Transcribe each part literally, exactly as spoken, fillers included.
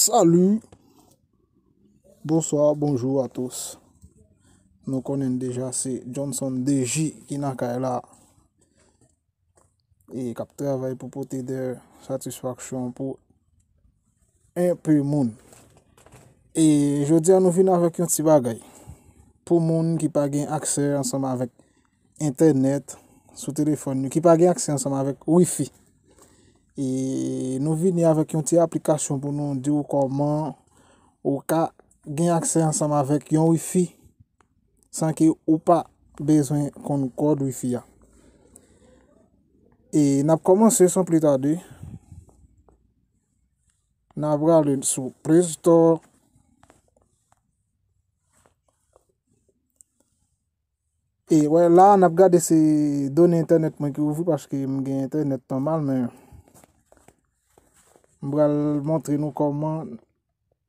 Salut, bonsoir, bonjour à tous. Nou konnen deja se Johnson D J ki nan kay la. E k ap travay pou pote de satisfaksyon pou enpe moun. E jodi a nou vin avèk yon ti bagay pou moun ki pa gen aksè ansanm avèk entènèt sou telefòn yo, ki pa gen aksè ansanm avèk wifi. E nou vini avèk yon ti aplikasyon pou nou di w kòman ou ka gen aksè ansanm avèk yon wifi san ke ou pa bezwen konn kòd wifi a. E n ap kòmanse san pli tade. N ap prale sou Play Store. E wè la, n ap gade se done entènèt mwen ki ouvri paske m gen entènèt nòmal, men m pral montre nou kòman,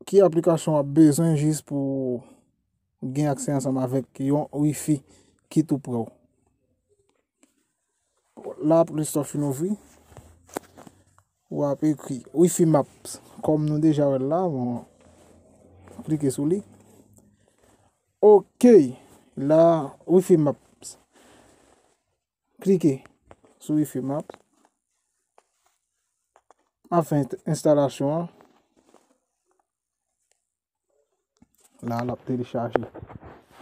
ki aplikasyon w ap bezwen jis pou gen aksè ansanm avèk yon wifi ki tou prè w. La, Play Store fin ouvri. W ap ekri Wifi Maps. Kòm nou deja wè l la, bon, klike sou li. Ok, la, Wifi Maps. Klike sou Wifi Maps. M ap fè enst-, enstalasyon an. La, l ap telechaje.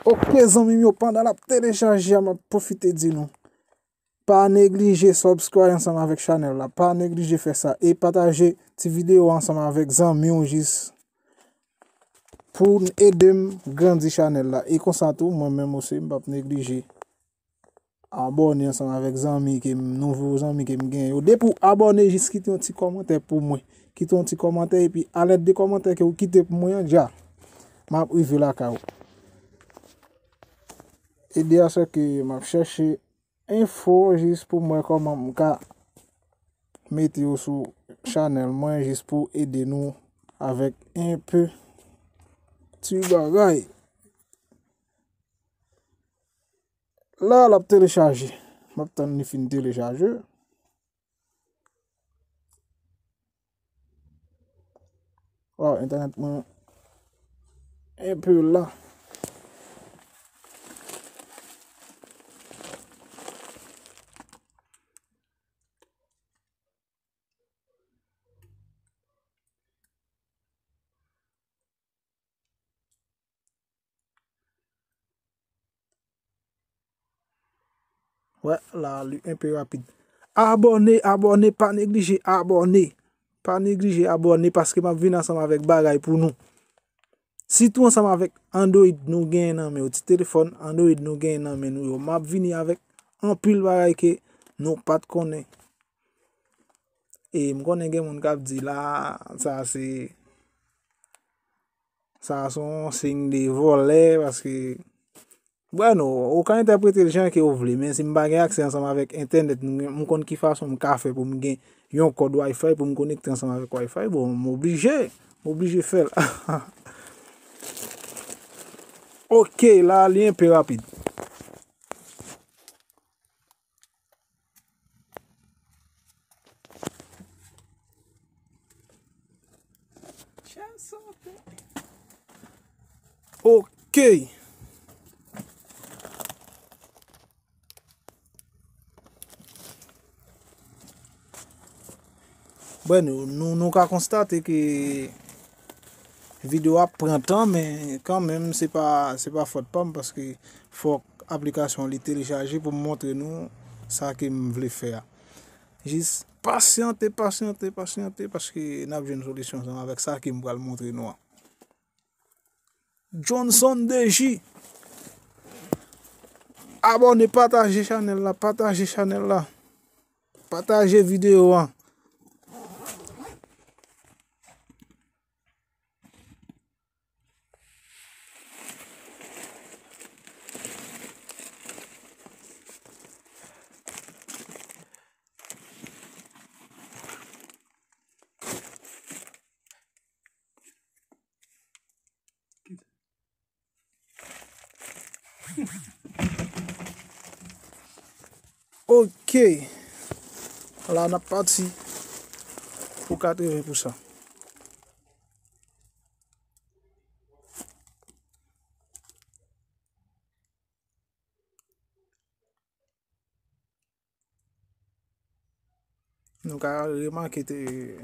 Ok, zanmi m yo, pandan l ap telechaje a, m ap pwofite di nou, pa neglije subscribe ansanm avèk chanèl la. Pa neglije fè sa. E pataje ti videyo ansanm avèk zanmi w jis pou n ede m grandi chanèl la. E konsa tou, mwen menm osi, m p ap neglije abòne ansanm avèk zanmi ke m, nouvo zanmi ke m gen yo. Depi w abòne, jis kite yon ti kòmantè pou mwen. Kite yon ti kòmantè, epi alèd de kòmantè ke w kite pou mwen an, dja, m ap rive lakay ou. Ede a se ke m ap chèche enfo jis pou m wè kòman m ka mete yo sou chanèl mwen, jis pou ede nou avèk enpe ti bagay. La, l ap telechaje. M ap tann li fin telechaje. Waw, entènèt mwen enpe la. Wè, la, li enpe rapid. Abòne, abòne, pa neglije abòne. Pa neglije abòne paske m ap vin ansanm avèk bagay pou nou. Sitou ansanm avèk Android nou genyen nan men yo, ti telefòn Android nou genyen nan men nou yo. M ap vini avèk anpil bagay ke nou pa t konnen. E m konnen gen moun k ap di la, sa se, sa se yon siy de vòlè, paske, bwè, non, ou ka entèprete l jan ke ou vle, men si m pa gen aksè ansanm avèk entènèt, m, m konn ki fason m ka fè pou m gen yon kòd Wi-Fi, pou m konekte ansanm avèk Wi-Fi, bon, m oblije, m oblije fè l. Ok, la, li enpe rapid. Ok. Bon, nou, nou, nou ka konstate ke videyo ap pran tan, men kanmenm, se pa, se pa fòt pa m, paske fòk aplikasyon li telechaje pou m montre nou sa ke m vle fè a. Jis pasyante, pasyante, pasyante, paske n ap jwenn solisyon ansanm avèk sa ke m pral montre nou an. Johnson D J. Abòne, pataje chanèl la, pataje chanèl la. Pataje videyo an. Ok. La, n ap pati pou katreven pousan. Nou ka remake te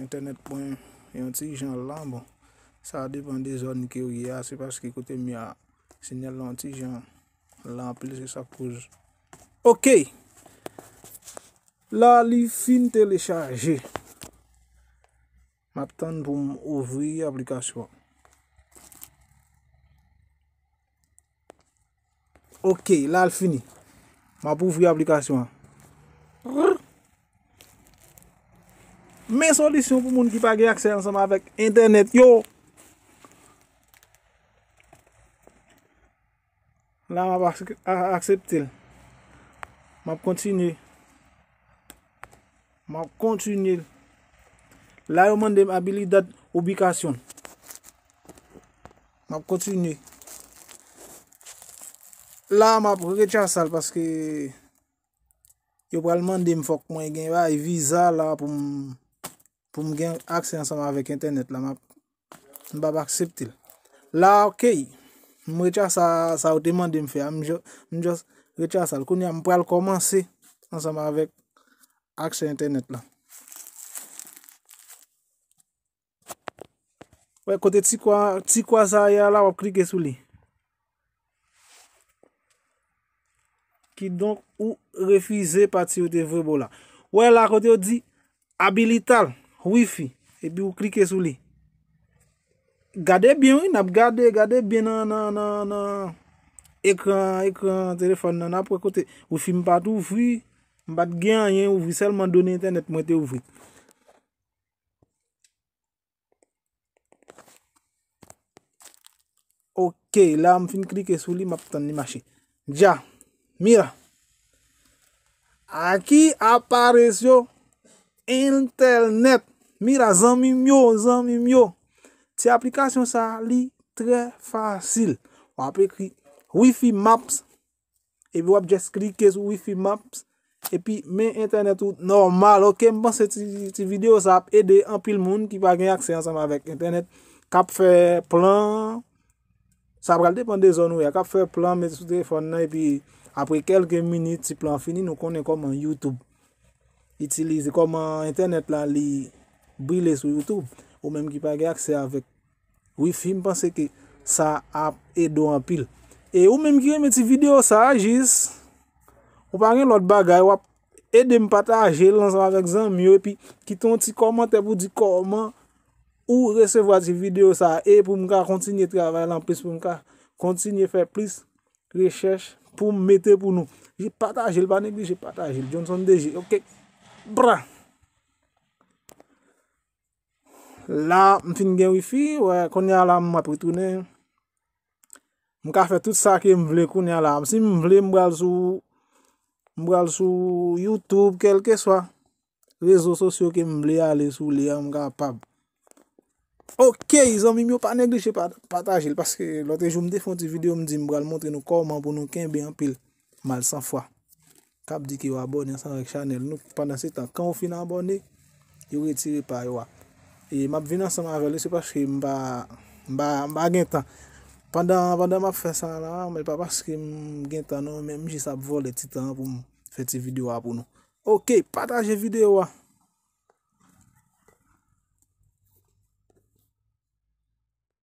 entènèt mwen yon ti jan lan, bon, sa depann de zòn ke w ye a, se paske kote m ye a, sinyal lan yon ti jan lan anpil, se sa k koz. Ok! La li fin telechaje. M ap tann pou m ouvri aplikasyon an. Ok, la l fini. M ap ouvri aplikasyon an. Men solisyon pou moun ki pa gen aksè ansanm avèk entènèt yo. La m ap ak-, a-, aksepte l. M ap kontinye. M ap kontinye. La yo mande m habilidad ubicación. M ap kontinye. La m ap retchasa l paske yo pral mande m fòk mwen gen bay viza la pou m, pou m gen aksè ansanm avèk entènèt la. M ap, m p ap aksepte l. La, ok. M retchasa sa yo te mande m fè a. M ju-, m just retchasa l. Kounye a, m pral kòmanse ansanm avèk aksè entènèt la. Wè, kote ti kwa, ti kwa sa a ye a la, w ap klike sou li. Kidonk, ou refize pati yo te voye ba w la. Wè la, kote yo di abilitar wifi, epi ou klike sou li. Gade byen, wi, n ap gade, gade byen nan, nan, nan, nan ekran, ekran telefòn nan, n ap wè kote wifi m pa t ouvri, m pa t gen anyen ouvri, sèlman done entènèt mwen te ouvri. Ok, la m fin klike sou li, m ap tann li mache. Ya, mira. Aquí apareció internet. Mira, zanmi m yo, zanmi m yo. Ti aplikasyon sa, li trè fasil. W ap ekri Wi-Fi Maps. Epi w ap just klike sou Wi-Fi Maps. Epi men entènèt ou nòmal. Ok, m panse ti, ti videyo sa ap ede anpil moun ki pa gen aksè ansanm avèk entènèt, k ap fè plan. Sa pral depann de zòn ou ye a, k ap fè plan, met sou telefòn nan, epi apre kèlke minit, ti plan fini, nou konnen kòman YouTube itilize, kòman entènèt la li brile sou YouTube. Ou menm ki pa gen aksè avèk Wi-Fi, m panse ke sa ap ede w anpil. E ou menm ki renmen ti videyo sa a, jis, ou pa gen lòt bagay, w ap ede m pataje l ansanm avèk zanmi yo, epi kite yon ti kòmantè pou di kòman ou resevwa ti videyo sa a, e pou m ka kontinye travay lan plis, pou m ka kontinye fè plis rechèch pou m mete pou nou. Jis pataje l, pa neglije pataje l. Johnson D G, ok. Bra! La, m fin gen Wi-Fi, wè, kounye a la, m ap retounen. M ka fè tout sa ke m vle kounye a la. Si m vle, m pral sou, m pral sou YouTube, kèlkeswa rezo sosyo ke m vle ale sou li a, m kapab. Ok, zanmi m yo, pa neglije pa-, pataje l, paske lòt jou m te fè yon ti videyo, m di m pral montre nou kòman pou nou kenbe anpil mal san fwa k ap di ke yo abòne ansanm avèk chanèl nou. Pandan se tan, kan ou fin abòne, yo retire pa yo a. E m ap vin ansanm avè l, se paske m pa, m pa, m pa gen tan. Pandan, pandan m ap fè sa la, men pa paske m gen tan non, men m jis ap vòlè ti tan an pou m fè ti videyo a pou nou. Ok, pataje videyo a.